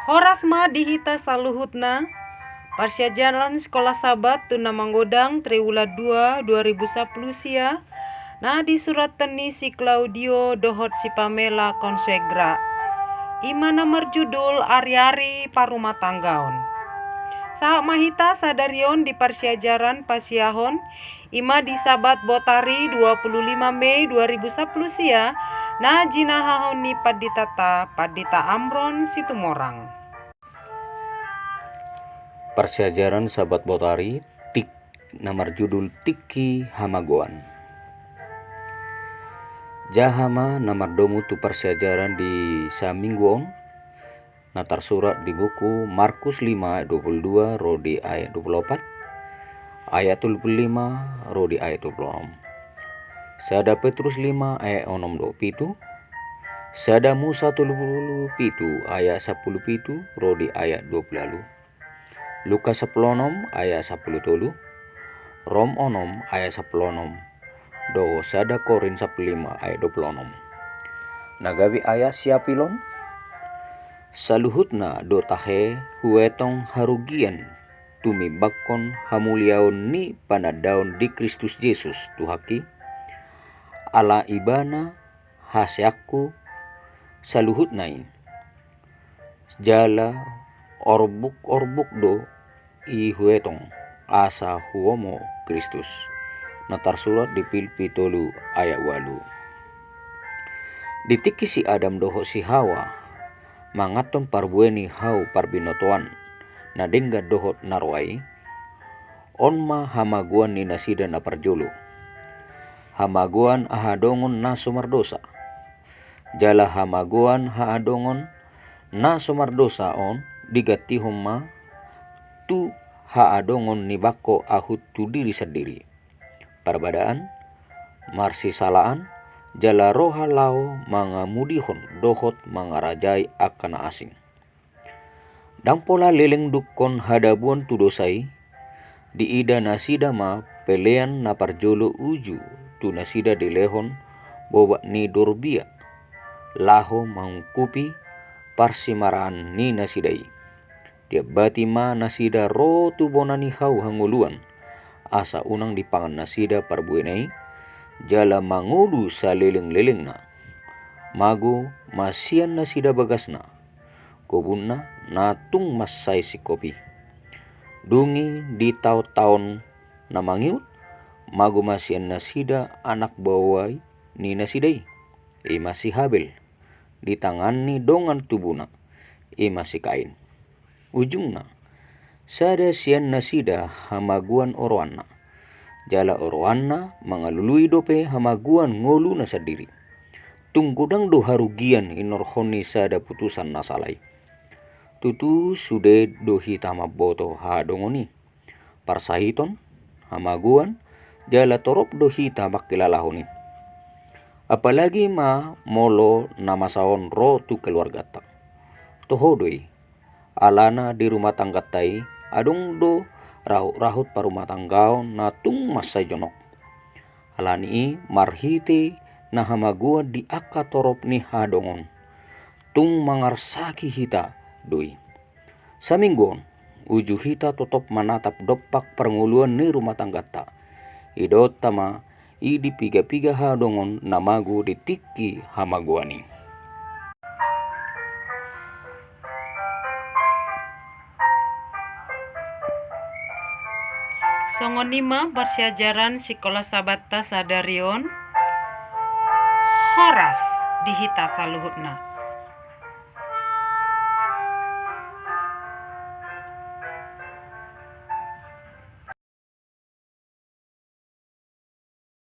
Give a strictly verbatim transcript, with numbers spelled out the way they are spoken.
Horas ma di hita saluhutna. Parsiajaran Sikola Sabat tu na manggodang triwulan dua dua ribu sapuluh sia, na disuratan ni si Claudio dohot si Pamela Consuegra. I ma na marjudul Ari-ari Parumatanggaon. Sahat ma hita sadari on di parsiajaran pasiahon, i ma di Sabat Botari dua puluh lima Mei dua ribu sapuluh sia, na jinahahon ni panditata, Pandita Amron Situmorang. Parsiajaran Sabat Botari, tik, na marjudul Tingki Hamagoan. Jaha ma na mardomu tu parsiajaran di saminggu on, na tarsurat di buku Markus lima ayat dua puluh dua ro di ayat dua puluh opat, ayat tolu puluh lima ro di ayat dua puluh onom. Sada Petrus lima ayat onom dohot pitu, Sada Musa tolu puluh pitu ayat sapuluh pitu ro di ayat dua puluh ualu, Lukas sapuluh onom ayat sapuluh tolu, Rom onom ayat sapuluh onom, dohot Sada Korint sapuluh lima ayat dua puluh onom. Na gabe ayat siapilon. Saluhutna do tahe huetong harugian tumimbanghon hamuliaon ni panandaon di Kristus Jesus Tuhanki. Ala Ibana haseangku saluhutna i. Jala orbuk-orbuk do i huetong asa huomo Kristus, na tarsurat di Pilippi tolu ayat ualu. Di tingki si Adam dohot si Hawa manganhon parbue ni hau parbinotoan na denggan dohot na roa i, on ma hamagoan ni nasida na parjolo. Hamagoan haadongon na so mardosa. Jala hamagoan haadongon na so mardosa on digantihon ma tu haadongon ni bangko ahut tu diri sandiri. Parbadaan, marsisalaan, jala roha laho mangamudihon dohot mangarajai angka na asing. Ndang pola leleng dungkon hadabuon tu dosa i, diida nasida ma pelean na parjolo uju tu nasida dilehon bobak ni dorbia, laho mangungkupi parsimaraan ni nasida i. Diambati ma nasida ro tu bona ni hau hangoluan, asa unang dipangan nasida parbuena i, jala mangolu saleleng-lelengna. Mago ma sian nasida bagasna, kobunna na tung mansai singkop i. Dung i di taon-taon na mangihut, mago ma sian nasida anak baoa ni nasida i, i ma si Habel, di tangan ni dongan tubuna, i ma si Kain. Ujungna, sada sian nasida hamagoan oroanna. Jala oroanna mangalului dope hamagoan ngoluna sandiri. Tung godang do harugian inorhon ni sada putusan na sala i. Tutu sude do hita mamboto haadongon i, parsahiton, hamagoan, jala torop do hita mangkilalahon i. Apalagi ma molo na masa on ro tu keluarganta. Toho do i, alana di rumah tangganta i adong do rahut-rahut parumatanggaon na tung mansai jonok. Alani i marhite na hamagoan di angka torop ni haadongon, tung mangarsaki hita do i. Saminggu on, uju hita totop manatap dompak parngoluan ni rumah tangganta. Idaonta ma i di piga-piga haadongon na mago di tingki hamagoan i. Songon i ma parsiajaran Sikola Sabatta sadari on. Horas di hita saluhutna.